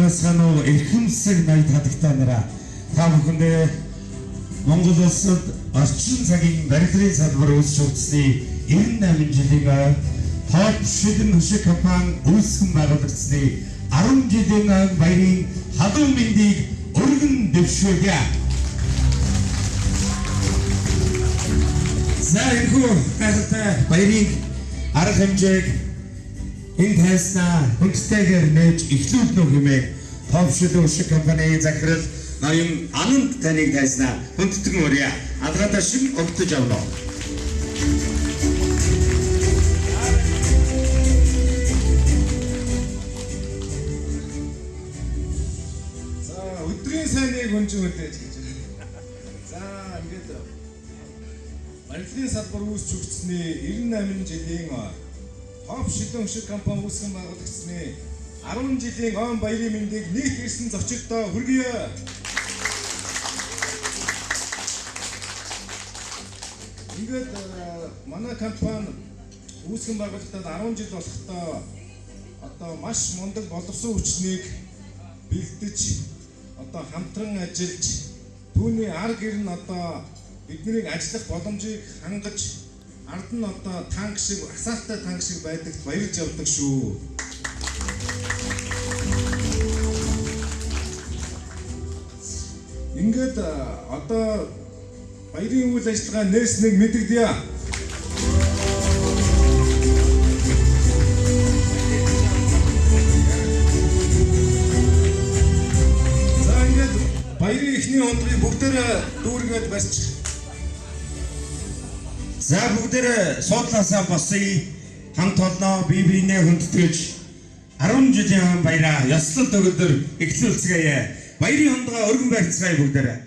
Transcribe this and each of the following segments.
Сайн байцгаана уу, эрхэмсэг ноёд хадагтай нараа. Та бүхэндээ Монгол улсад орчин цагийн барилгын салбар үүсч өгсөний 98 жилийн ой, топ шилэн хөшиг компани үүсгэн байгуулагдсаны 10 жилийн ой баярын халуун мэндийг өргөн дэвшүүлье. За, энэхүү гайхалтай баярын арга хэмжээг энэ тайснаа хүндтэйгээр нээж эхлүүлнэ үү хэмээн топ шилэн хөшиг компани захирал ноён Ананд таныг тайснаа хүндэтгэн урья. Алгаатай шин огтож авна. За, өдрийн сайныг хүнжин мэдээж гэж. За, ингээд барилгын салбар үүсч өгсөний 98 жилийн топ шилэн хөшиг компани үүсгэн байгуулагдсаны 10 жилийн он баярын мэндийг нэгт ирсэн зочиддоо хүргье. Ингээд манай компани үүсгэн байгуулагдаад 10 жил болохдоо одоо маш мундаг боловсон хүчнийг бэлдэж, одоо хамтран ажиллаж, түүний ар гэр нь одоо биднийг ажиллах боломжийг хангаж, ард нь одоо танк шиг асаалтай танк шиг байдагт баярлж явдаг шүү. Ингээд одоо баярын үйл ажиллагаа нээснийг мэдэгдэе. За, ингээд баярын эхний хундгыг бүгдээрээ дүүргээд барьчих. За, бүгдээрээ суудлаасаа босъё. Хамт олноо бие биенээ хүндэтгэж 10 жилийн баяраа ёслол төгөлдөр эхлүүлцгээе. Баярын хундгаа өргөн барьцгаая бүгдээрээ.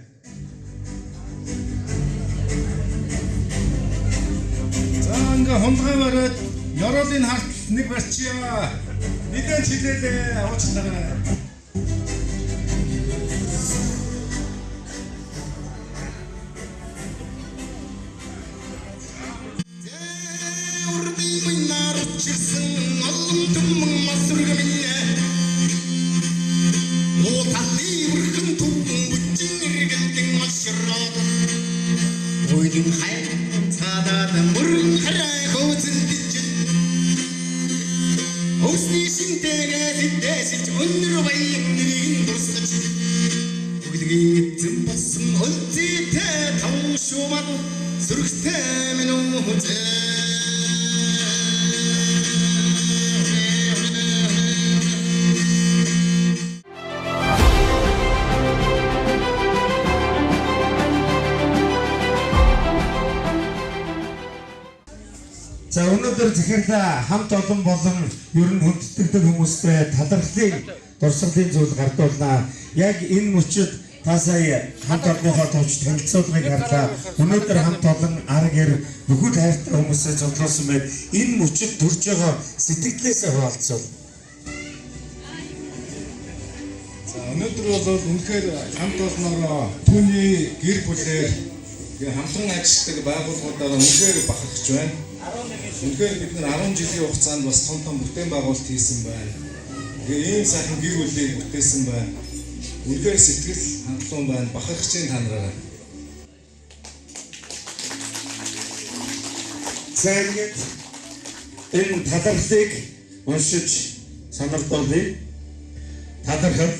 За, ингээ хундгаа бариад ёроолын хартал нэг барьчихъя. Нилээн чилээлээ, уучлаарай. Учирсан олон түмэн мас өргөмнэ. Ууталли өрхөн түмэн бүжин эргэлдэн машраад. Уйлын хай цаадаад мөрөн харай хөөцөлдөж. Өсний шинтэйгээ зэдээсэж өндөр баян нэрийг дурсаж. Өглөгийн эзэн болсон өлзийтэй тав шумаг сүрхтэй минь үзээ. За, өнөөдөр захирлаа хамт олон болон ер нь хүндэтгэдэг хүмүүстэй талархлын дурсгалын зүйл гардуулнаа. Яг энэ мөчид та сая хамт олонныхоо товч танилцуулгыг харлаа. Өнөөдөр хамт олон ар гэр бүхэл хайртай хүмүүсээ цуглуулсан байд. Энэ мөчид төрж байгаа сэтгэлээсээ хуваалцвал. За, өнөөдөр бол үнэхээр хамт олноороо түүний гэр бүлээр тэгээ хамтран ажилладаг байгууллагуудаараа үнэхээр бахархаж байна. Үнэхээр бид нар 10 жилийн хугацаанд бас том том бүтээн байгуулалт хийсэн байна. Тэгээ ийм сайхан гэр бүлийг бүтээсэн байна. Үнэхээр сэтгэл хангалуун байна. Бахархаж байна та нараараа. За, ингээд энэ талархлыг уншиж сонирхолтой. Талархал.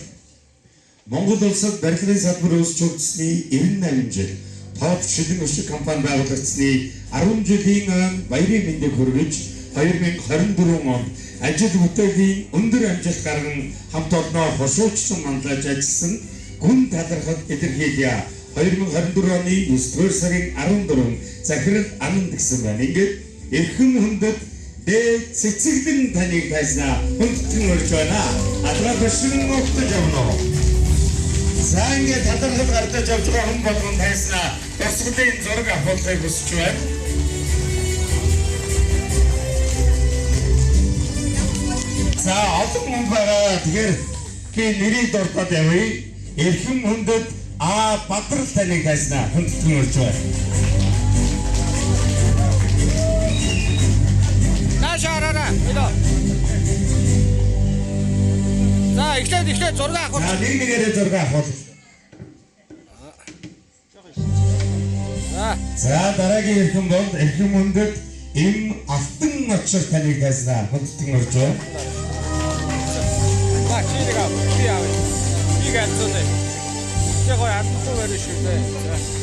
Монгол улсад барилгын салбар үүсч өгсөний 98 жил, топ шилэн өшиг компани байгуулагдсаны 10 жилийн ойн баярын мэндийг хүргэж, 2024 онд ажил бүтээлийн өндөр амжилт гарган хамт олноо хошуучлан манлайлж ажилласан гүн талархал илэрхийлье. 2024 оны 9 дугаар сарын 14, захирал Ананд гэсэн байна. Ингээд эрхэм хүндэт дээд цэцэглэн таныг тайснаа хүндэтгэн урьж байна. Алгаа башин огтож явна уу? За, ингээд талархал гардаж явж байгаа хүн болгон тайснаа дурсгалын зураг авахыг хүсэж байна. За, олон хүн байгаа. Тэгэхээр би нэрийг дурдаад явъя. Эрхэм хүндэт А Бадрал таныг тайснаа хүндэтгэн урьж байна. Нааш хараарай. Илөө. За. эхлээд зураг авах. За нэг нэгээрээ зураг авах. За. За дараагийн эрхэм бол эрхэм хүндэт эм алтан очир таныг тайснаа хүндэтгэн урьж байна. За чи нэг ав. Би аав. Би ганцхан. Чи гоё амтгүй барь шүү дээ. За.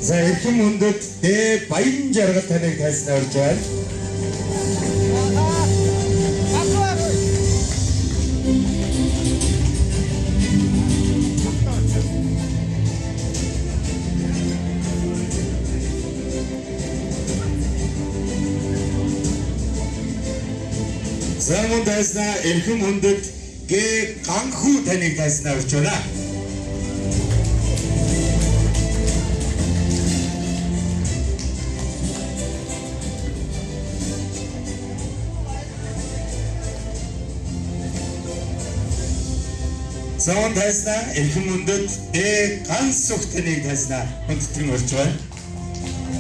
За эрхэм хүндэт Д Баян жаргал таныг тайснаа урьж байна. За мөн тайснаа эрхэм хүндэт Г Ганхүү таныг тайснаа урьж байна. За мөн тайснаа эрхэм хүндэт Д Гансүх таныг тайснаа хүндэтгэн урьж байна.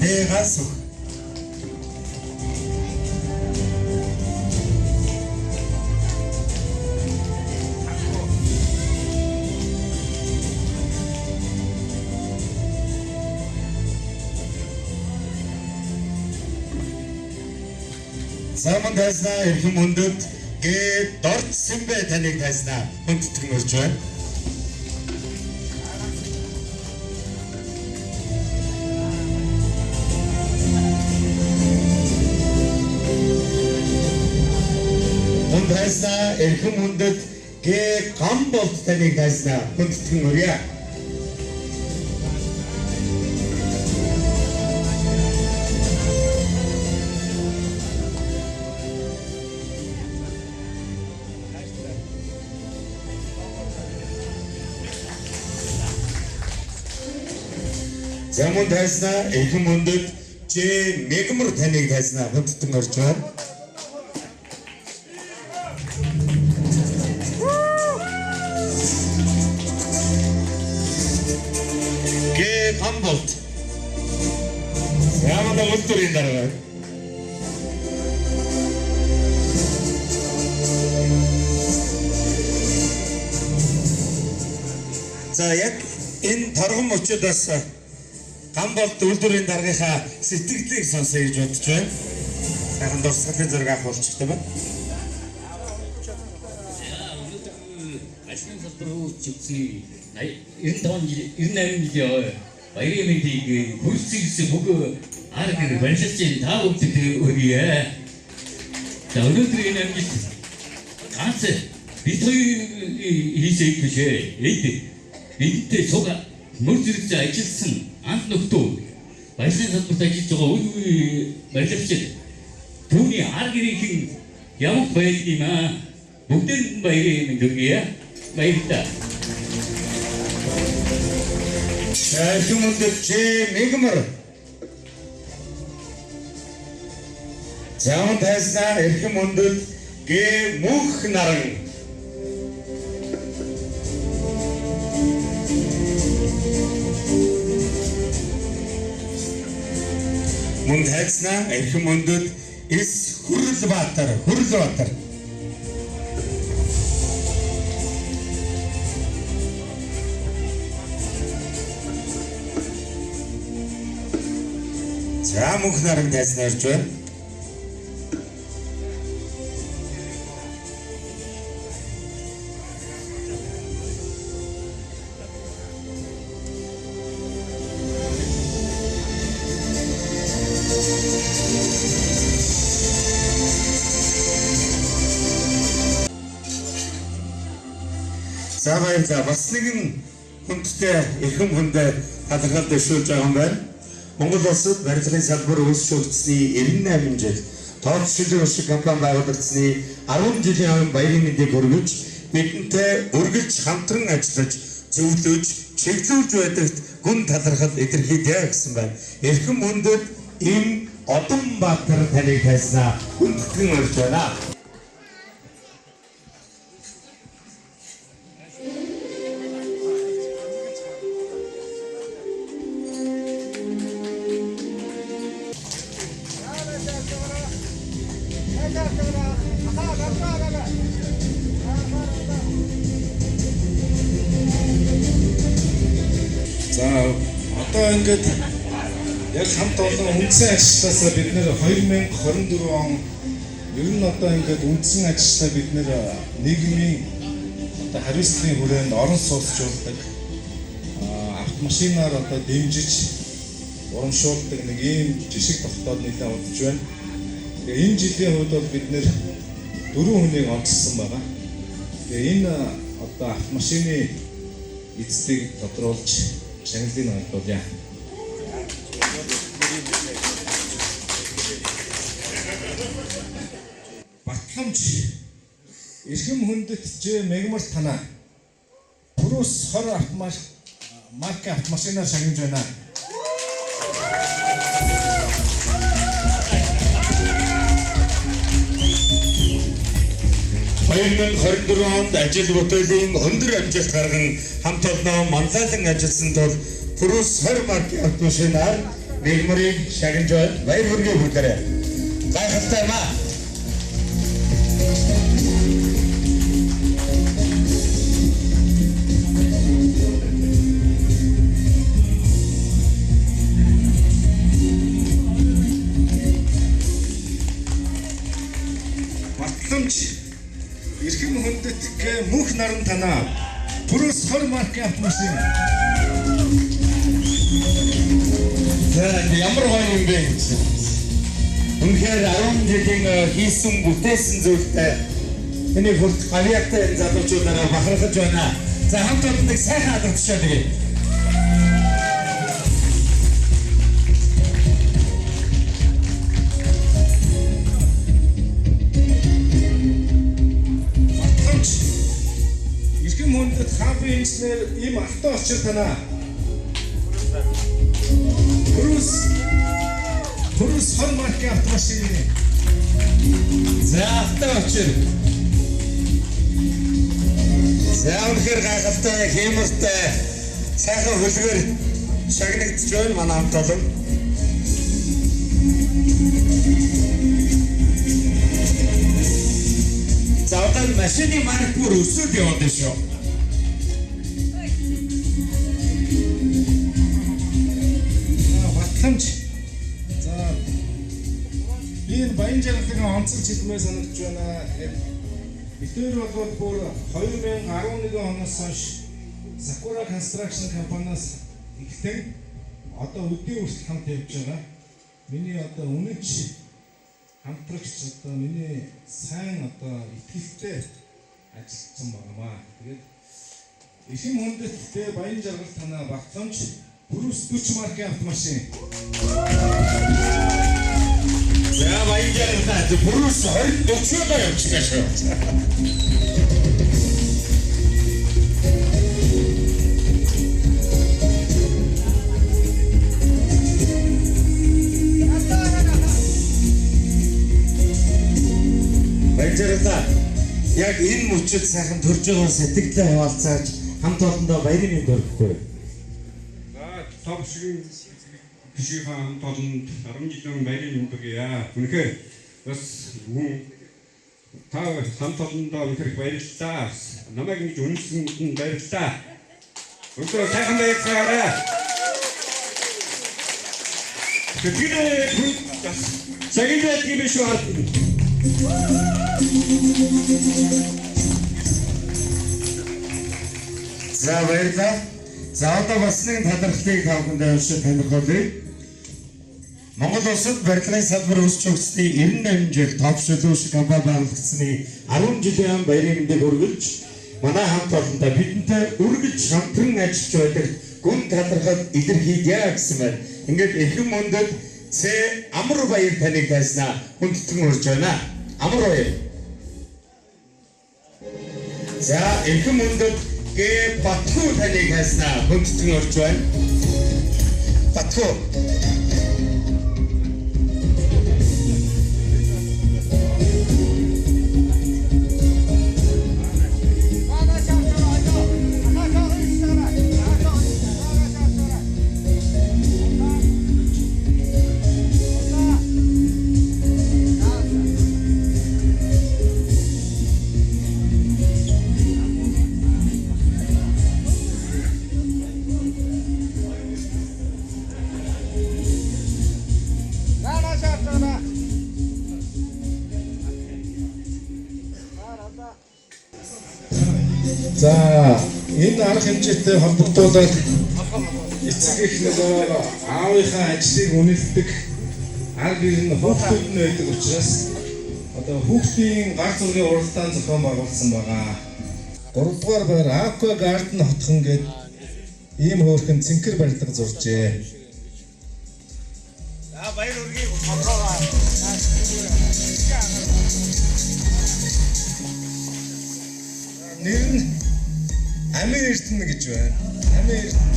Д Гансүх. За мөн тайснаа эрхэм хүндэт Г Дорцсэнбэ таныг тайснаа хүндэтгэн урьж байна. Мөн тайснаа эрхэм хүндэт Г Гамболт таныг тайснаа хүндэтгэн урья. За мөн тайснаа эрхэм хүндэт Ж Мегмөр таныг тайснаа хүндэтгэн урьж байна. Г Гамболт. За манай үйлдвэрийн дарга. За яг энэ торгон мөчөд бас Гамболт үйлдвэрийн даргынхаа сэтгэлийг сонсъё гэж бодож байна. Сайхан дурсгалын зураг авах болчихтой байна. За өнөөдөр ажлын салбар үүсчихсэн 95 жил 98 жилийн баярын мэндийг хүргэсэн гэсэн бүх ар гэр барилгач та бүхэнд өргөе. За өнөөдөр энэ амжилт ганц бид хоёр хийсэн биш ээ. Энд бидэнтэй цуг мөр зэрэгцээ ажилласан анх нөхдөө барилгын салбарт ажиллаж байгаа үе үе барилгачид түүний ар гэрийнхэн ямар байдаг юм аа. Бүгдээрэнд нь баярын мэнд хүргье. Баярлалаа. За эрхэм хүндэт Ж Мегмөр. За мөн тайснаа эрхэм хүндэт Г Мөнх наран. Мөн тайснаа эрхэм хүндэт С Хүрлбаатар, Хүрлбаатар. За мөнх наран тайснаа ирж байна. За баярлалаа. Бас нэгэн хүндтэй эрхэм хүндээ талархал дэвшүүлж байгаа юм байна. Монгол улсад барилгын салбар үүсч өгдсөний 98 жил, тооц шилэн өшиг компани байгуулагдсаны 10 жилийн өмнө баярын мэндийг хүргэж, бидэнтэй үргэлж хамтран ажиллаж, зөвлөж, чиглүүлж байдагт гүн талархал илэрхийлье гэсэн байна. Эрхэм хүндэт эм Одонбаатар таныг тайснаа хүндэтгэн урьж байна. За, одоо ингээд яг хамт олон үндсэн ажилтнаасаа бид нэр 2024 он ер нь одоо ингээд үндсэн ажилтнаа бид нэр нийгмийн одоо хариуцлагын хүрээнд орон сууцжуулдаг, автомашинаар одоо дэмжиж урамшуулдаг нэг ийм жишг тогтоод нэлээд удаж байна. Тэгээ энэ жилийн хувьд бол бид нэр 4 хүнийг онцлсон байгаа. Тэгээ энэ одоо автомашины эцдийг тодруулж шагналыг нагадуулъя. Батламж эрхэм хүндэт Ж Мегмар танаа Прус 20 автомаш марк автомашинаар шагнаж байна. 2024 онд ажил бүтээлийн өндөр амжилт гарган хамт олноо манлайлан ажилласан тул Прус 20 маркийн автомашинаар Мегмарыг шагнаж байна. Баяр хүргэе бүгдээрээ. Гайхалтай юм аа. Батламж эрхэм хүндэт Г мөнх наран танаа Прус 20 маркийн автомашин. За, ямар гоё юм бэ гэж. Үнэхээр 10 жилийн хийсэн бүтээсэн зүйлтэй энийг хүрт гавьяатай энэ залуучуудаараа бахархаж байна. За, хамт олоныг сайхан алгадчихаа тэгээ. Батламж эрхэм хүндэт хаабын инженер им авто очир танаа Прус 20 маркийн автомашин. За, авто очир. За, үнэхээр гайхалтай, хиймортой, сайхан хөлгөөр шагнагдж байна манай хамт олон. За, одоо машины марк бүр өсөөд яваад байна шүү. За, Батламж. За, би энэ Баян жаргалын онцлог хэлмээр санагдж байна. Тэгэхээр бид нар бол бүр 2011 оноос хойш Sakura Construction компаниас эхлэн одоо өдний хүртэл хамт явж байгаа. Миний одоо үнэнч хамтрагч, одоо миний сайн одоо итгэлтэй ажилласан байгаамаа. Тэгээд эрхэм хүндэт тэ Баян жаргал танаа Батламж Прус 40 маркийн автомашин. За, Баян жаргалаа Прус 20 40-оо явчихлаа шүү. Баян жаргалаа яг энэ мөчид сайхан төрж байгаа сэтгэлдээ хаваалцааж хамт олондоо баярын мэнд өргөхгүй. За, топ шиг гişийнхаа хамт олонд 10 жилийн баярын мэнд өгье. Үнэхээр бас хүн та хамт олондоо үнэхээр их баярлалаа. Намайг ингэж үнэлсэнд нь баярлалаа. Өнөөдөр сайхан байцгаарай. Тэгэхээр хүн бас цагийн байдаг юм биш үү? За, баярлалаа. За, одоо бас нэг талархлыг та бүхэндээ уншиж танилцуулъя. Монгол улсад барилгын салбар өсч хөгжсөний 98 жил Top Solution компани байгуулагдсаны 10 жилийн баярын мэндийг өргөж манай хамт олондоо бидэнтэй үргэлж хамтран ажиллаж байдаг гүн талархал илэрхийлье гэсэн байна. Ингээд эрхэм хүндэт Ц амар баяр таныг тайснаа хүндэтгэн урьж байна. Амар баяр. За, эрхэм хүндэт Г Батхүү таныг хайснаа хүндэтгэн урьж байна. Батхүү. За, энэ арга хэмжээтэй холбогдуулаад эцэг их нөгөө аавынхаа ажлыг үнэлдэг арга гэр нь хүүхдүүд нь байдаг учраас одоо хүүхдийн гар зургийн уралдаан зохион байгуулсан байгаа. 3 дугаар байр Aqua Garden хотхон гээд ийм хөөрхөн цэнхэр барилга зуржээ. За, баяр хүргэе. Толгоогоо. Нэр нь Амин Эрдэнэ гэж байна. Амин Эрдэнэ.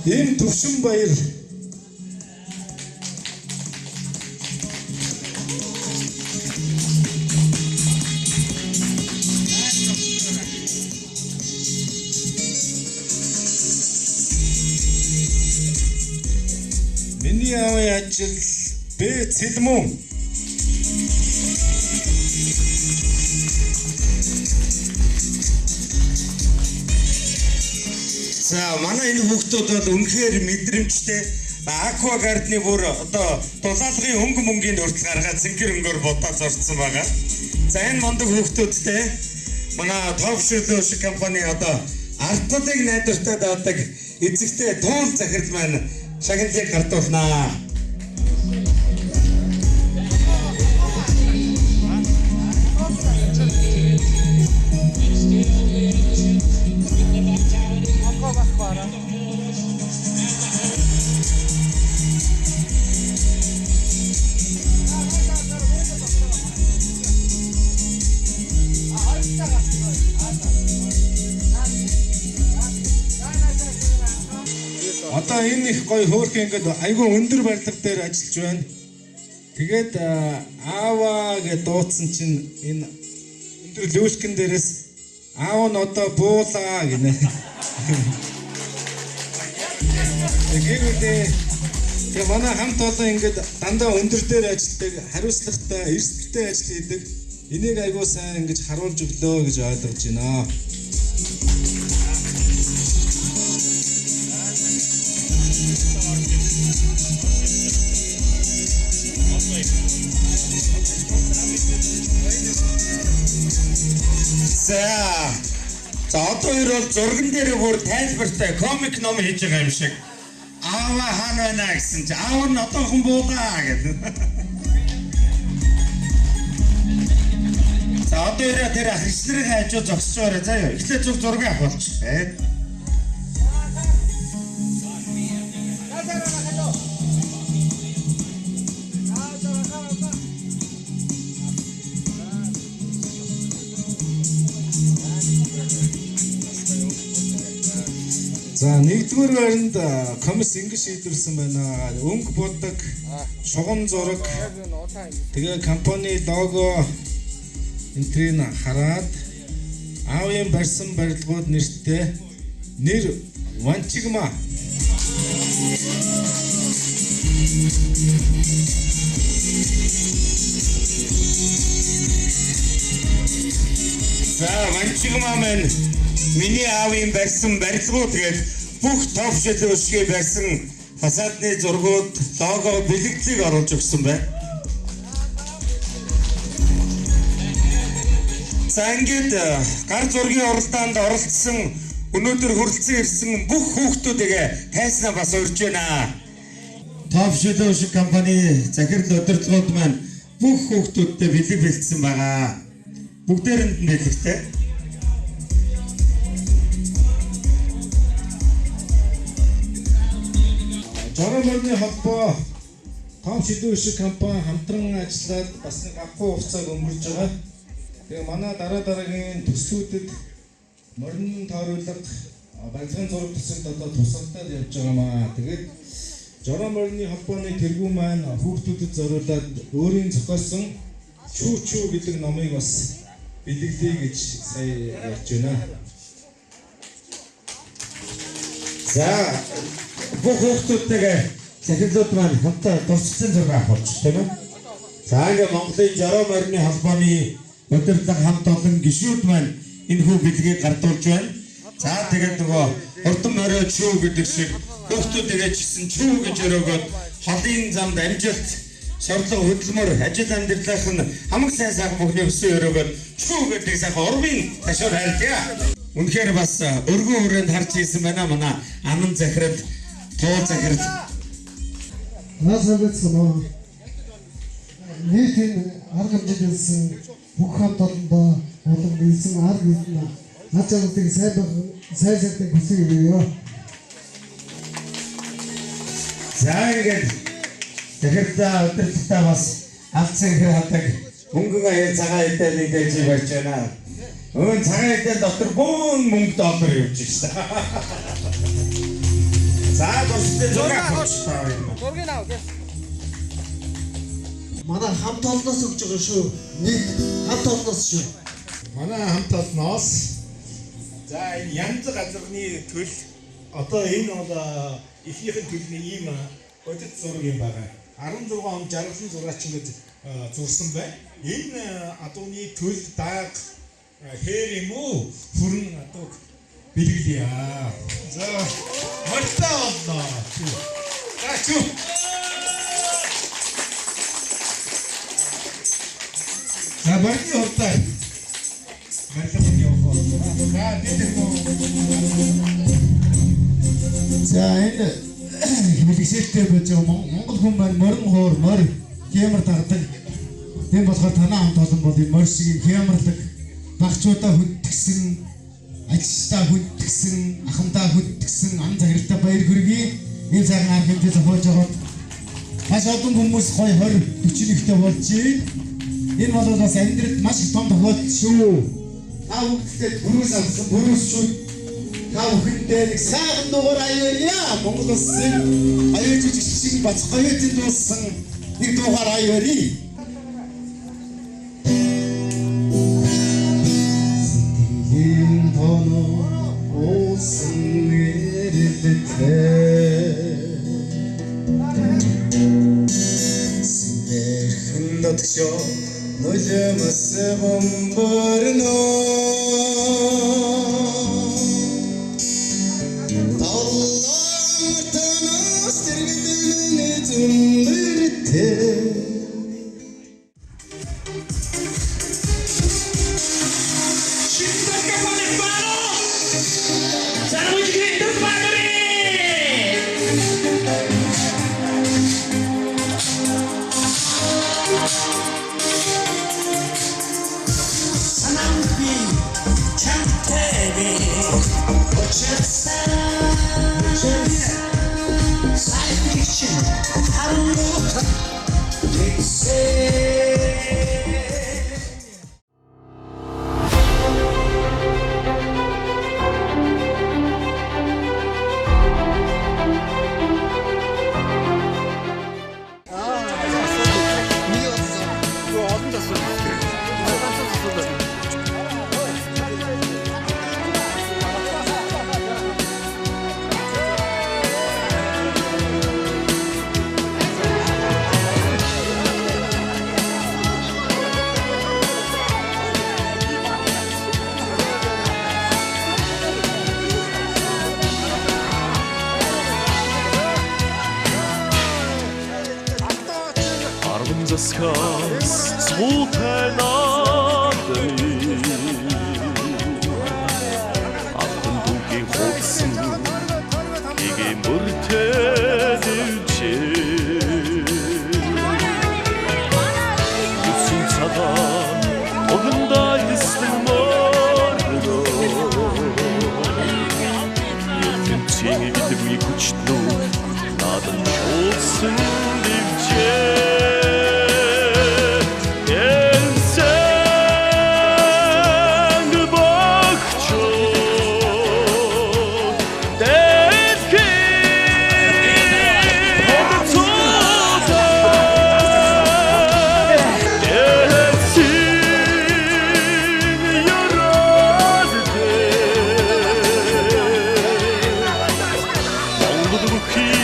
Ийм төвшин баяр. Миний аавын ажил Б Цэлмүн. За, манай энэ хүүхдүүд бол үнэхээр мэдрэмжтэй. Aqua Garden-ы бүр одоо дулаалгын өнгө мөнгийн хүртэл гаргаад цэнхэр өнгөөр будаа зурцсан байгаа. За, энэ мундаг хүүхдүүдтэй манай Топ шүлэн шиг компани одоо артлыг найдвартай даадаг эзэгтэй туул захирал маань шагналыг гардуулнаа. Толгой байхгүй араа. Одоо энэ их гоё хөөрхөн ингээд айгүй өндөр барилга дээр ажиллаж байна. Тэгээд аава гэж дуудсан чинь энэ өндөр лөөлкөн дээрээс аав нь одоо буулаа гинэ. Гэрүүдээ тэгээ манай хамт олон ингээд дандаа өндөр дээр ажилладаг, хариуцлагатай, эрсдэлтэй ажил хийдэг. Энийг айгүй сайн ингэж харуулж өглөө гэж ойлгож байна. За. За, одоо хоёр бол зурган дээр бүр тайлбартай комик ном хийж байгаа юм шиг. Аава хаана байна гэсэн чи аав нь одоохон буулаа гэдэг. За, одоо хоёроо тэр ах нарынхаа хажуу зогсож байгаарай заа юу. Эхлээд зүг зургийг авахулчих. За, нэгдүгээр байранд комисс ингэж шийдвэрлсэн байна. Өнгө будаг, шугам зураг, Яг энэ удаан юм. тэгээ компани лого энтрийг хараад аавын барьсан барилгууд нэртэй нэр Ванчигма. За, Ванчигма маань миний аавын барьсан барилгууд гэж бүх топ шилэн өшгийн барьсан фасадны зургууд, лого, бэлэгдлийг оруулж өгсөн байна. За, ингээд гар зургийн уралдаанд оролцсон, өнөөдөр хүрэлцэн ирсэн бүх хүүхдүүдийг тайснаа бас урьж байна. Топ шилэн өшиг компани захирал удирдлагууд маань бүх хүүхдүүдтэй бэлэг бэлдсэн байгаа. Бүгдээрэнд нь бэлэгтэй. Жороо морины холбоо, Том шилэн өшиг компани хамтран ажиллаад бас нэг авахгүй хугацааг өнгөрж байгаа. Тэгээ манай дараа дараагийн төслүүдэд морин тойруулга, барилгын зураг төсөлд одоо тусагдаад явж байгаамаа. Тэгээд Жороо морины холбооны тэргүүн маань хүүхдүүдэд зориулаад өөрийн зохиосон Чүү чүү гэдэг номыг бас бэлэглэе гэж сая ярьж байна. За, бүх хүүхдүүдтэйгээ захирлууд маань хамтаа дурсгалын зураг авах тийм ээ. За, ингээ Монголын жороо морины холбооны удирдлага хамт олон гишүүд маань энэ хүү бэлгийг гардуулж байна. За, тэгээд нөгөө Хурдан морио чүү гэдэг шиг хүүхдүүдээ ч гэсэн чүү гэж өрөөгөөд холын замд амжилт, сордлого, хөдөлмөр, ажил амьдралынх нь хамаг сайн сайхан бүхний өссөн өрөөгөөд чүү гэдэг сайхан урмын ташуур хайлтъя. Үнэхээр бас өргөн хүрээнд харж ийсэн байна манай анан захирал, туул захирал. Наасалцсан нийтийн арга хэмжээнд хэлсэн бүх хамт олондоо болон нийлсэн арга хэмжээнд над чанарыг сайн сайн сайхныг хүсэж өгье. За ингээд захиралтай удирдлагатай бас алдсан хэр хадаг мөнгөн аяа цагаан эдээ нэг дэж барьж байна. Өн цагаан эдээ дотор бөөн мөнгө доллар явж ирсэн. За тусдаа зураг авах. Зургийг ав гэс. Манай хамт олноос өгж байгаа шүү. Нийт хамт олноос шүү. Манай хамт олноос за энэ янз газрын төл одоо энэ бол эхнийх нь төлний ийм бодит зураг юм байна. 16 он жаргалан зураач ингэж зурсан байна. Энэ адууны төл дааг хээр юм уу хүрэн адууг бэлгэлье. За морьтой боллоо. За чүү. За барины урдаа барилга явах боллоо. За бид За энэ бэлгэсэлтэй байж байгаа Монгол хүн маань морин хуур, морь хямар дагдаг. Тийм болохоор танаа хамт олон бол энэ морь шиг юм хямарлаг багчуудаа хүндгсэн, ажилчдаа хүндгсэн, ахмадаа хүндгсэн, ам захиралтай баяр хүргэе. Энэ сайхан арга хэмжээ зохиож байгаад маш олон хүмүүс гоё 20 41-тэй болж байна. Энэ бол бас амьдралд маш их том тохиолдол шүү. Та бүгдтэй бүрүүс авсан бүрүүсчүүд та бүхэндээ нэг сайхан дугаар аяарья. Монгол улсын аюул жижигчин бац гоётын дуусан нэг дугаар аяарья. Сэтгэлийн тоноо уусан эрэлтэй Синэрхэн дотгошоо нулимс бомборно. Доллоомтоноос тэргэлэн зүмбэртэй. Юу олон засвар. Ганцхан засвар. Арван засхаас суутай наадны Алтан түүхийн хуудсан игээ мөртэй дэвжээ. Юусын цагаан тугандаа элсэн моргоо ертөнцийн эвгүй хүчнүү надан шуулсан дэвжээ. Элсэн богчоо дэлхийд цуцай дэлсийн ёроолтой Монгол бүхий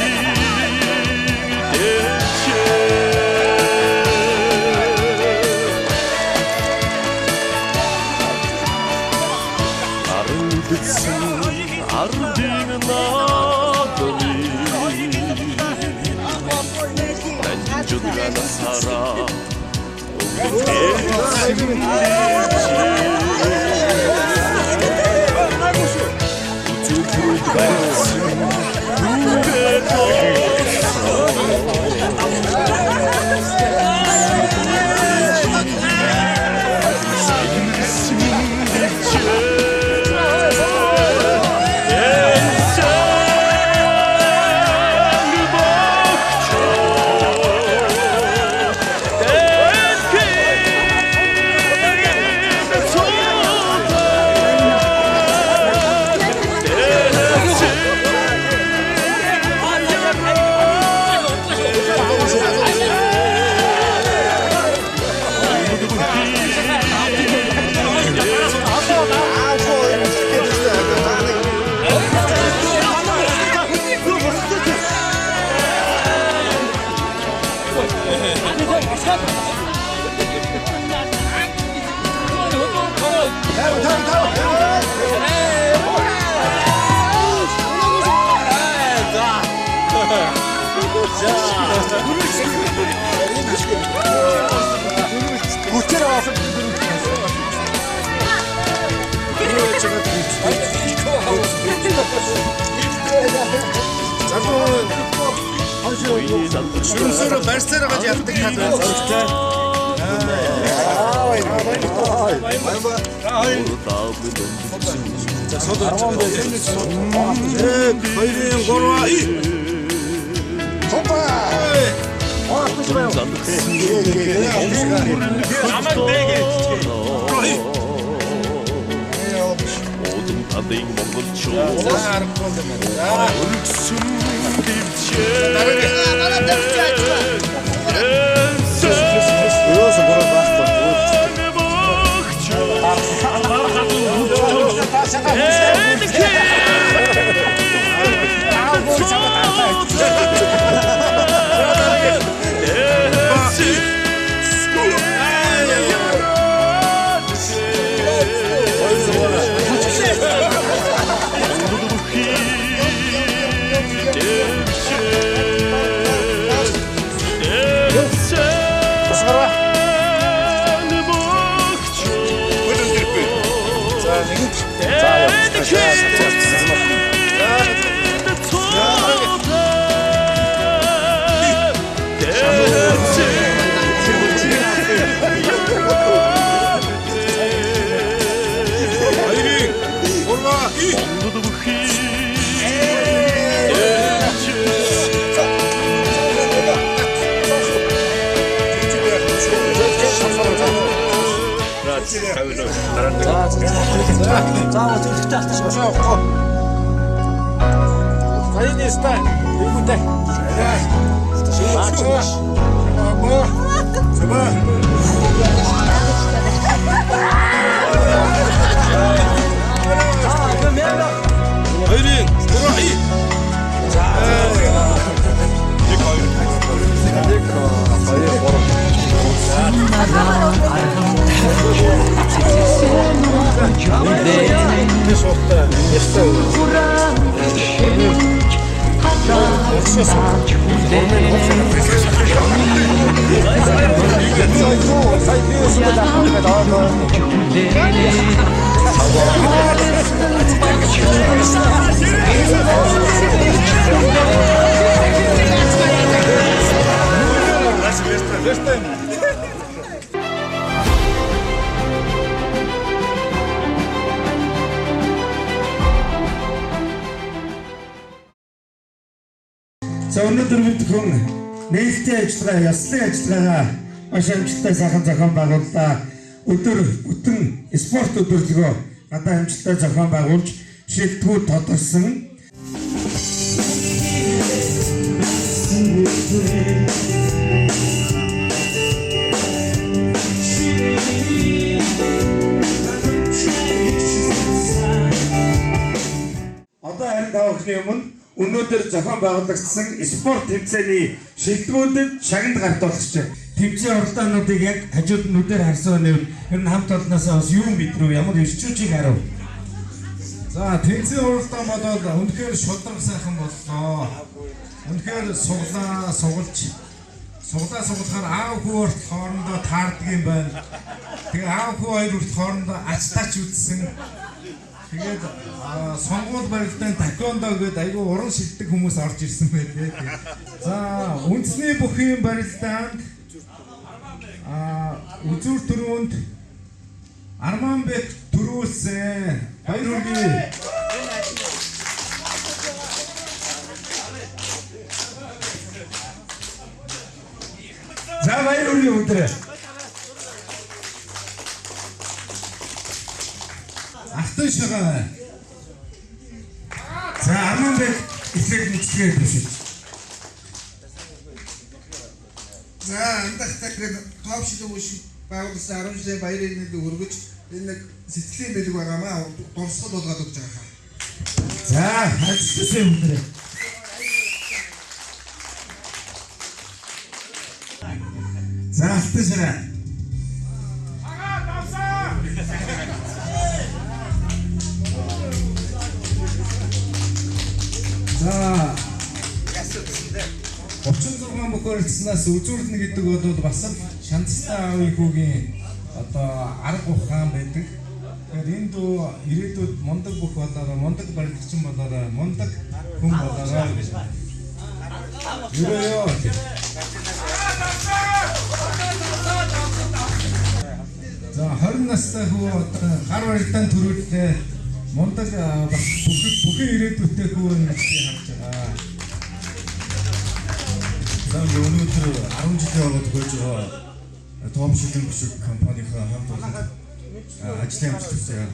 Шүмсээр барьсаар гаж явдаг тал байна. За сод 1 2 3 Хопа! За өнөөдөр бид хүн нээлттэй ажиллагаа, ёслолын ажиллагаагаа маш амжилттай сайхан зохион байгууллаа. Өдөр бүтэн спорт өдөрлөгөө гадаа амжилттай зохион байгуулж шилдэгүүд тодорсон. Одоо харин та бүхний өмнө өнөөдөр зохион байгуулагдсан спорт тэмцээний шилдэгүүдэд шагнад гартуулж байна. Тэмцээн уралдаануудыг яг хажууд нь нүдээр харсан нь ер нь хамт олноос бас юу мэдрүү, ямар эрчүүчийг харав. За тэмцээн уралдаан болоод үнэхээр шударга сайхан боллоо. Үнэхээр суглаа сугалж Суглаа суглахаар аав хүү хүртэл хоорондоо таардаг юм байна. Тэгээ аав хүү хоёр хүртэл хоорондоо ач тач үзсэн. Тэгээд сонгуул барилдаан такондо гээд айгүй уран шилдэг хүмүүс орж ирсэн байлээ. За үндэсний бүхийн барилдаанд үзүүр төрөнд Арманбек төрүүлсэн. Баяр хүргэе. За баяр хүргэе бүгдээрээ. Алтан шагаа. За Арманбек эхлээд мэдлэгээ дэвшиж. За андах дахин топ шилэн үш байгуулсан 10 жилийн баярын мэндийг хүргэж энэ нэг сэтгэлийн бэлэг байгаамаа дурсгал болгоод өгч байгаа. За ажилласан юм дээрээ. За алтан шагаа. За 36 бохирдсонаас үзүүрлэнэ гэдэг бол бас л шанстай аавын хүүгийн одоо арга ухаан байдаг. Тэгэхээр энэ дүү ирээдүйд мундаг бүх болоорой, мундаг барилгачин болоорой, мундаг хүн болоорой гэж. Ерөөё. За 20 настай хүү одоо гар барилдаан төрүүллээ. Мундаг бас бүхэн ирээдүйтэй хүү байна гэж харж байгаа. За өнөөдөр 10 жилийн өмнө төхөж байгаа Том шилэн бүшиг компанийнхаа хамт олон ажлын амжилт хүсье.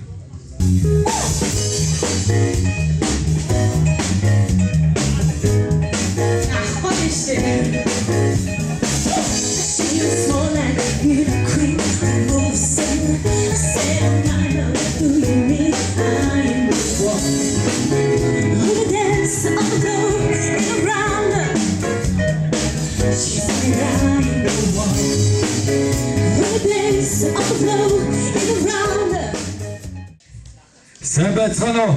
Сайн байцгаана уу?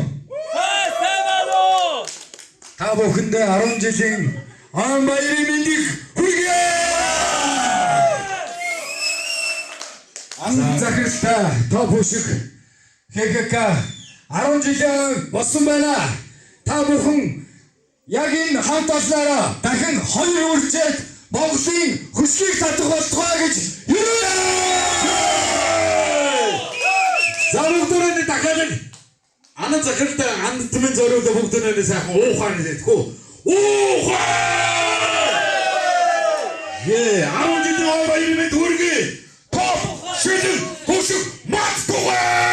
Сайн байна уу? Та бүхэндээ 10 жилийн он баярын мэндийг хүргье! Ан захиралтай топ хөшиг ХКК 10 жилийн болсон байна. Та бүхэн яг энэ хамт олноороо дахин хоёр үржээд Монголын хөшгийг татах болтугай гэж ерөөе! За бүгдээрээ дахиад Ана захиралтай анд тэмэн зориулаа бүгдээрээ сайхан уухаа хэлэхгүй. Уухаа! Ээ, 10 жилийн он баярын мэнд хүргэе. Топ шилэн хөшиг маттугай!